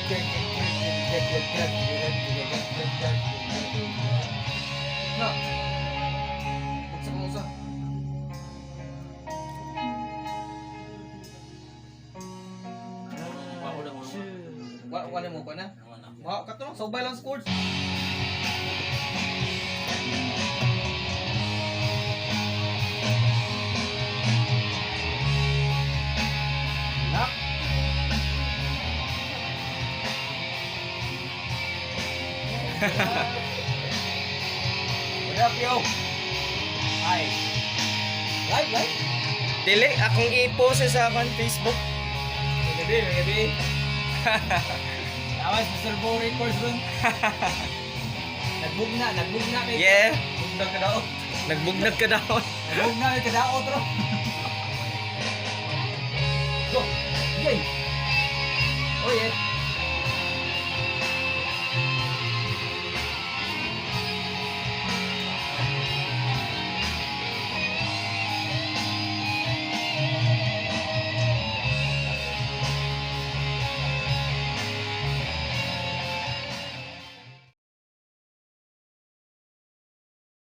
Na. Buksa ko usa. Wa wala mo pa na. Wa kato lang subay lang sa chords. Nak. What up, yo? Hi. Live, live. Dili, akong i-post sa akong Facebook. Gabi, gabi. Tawas, Mr. Bo Records ron. Nagbugna, nagbugna kay. Yeah. Bugnag ka daw. Nagbugnag ka daw. Nagbugna kay kadaot ro. Go. Yay. Oh yeah.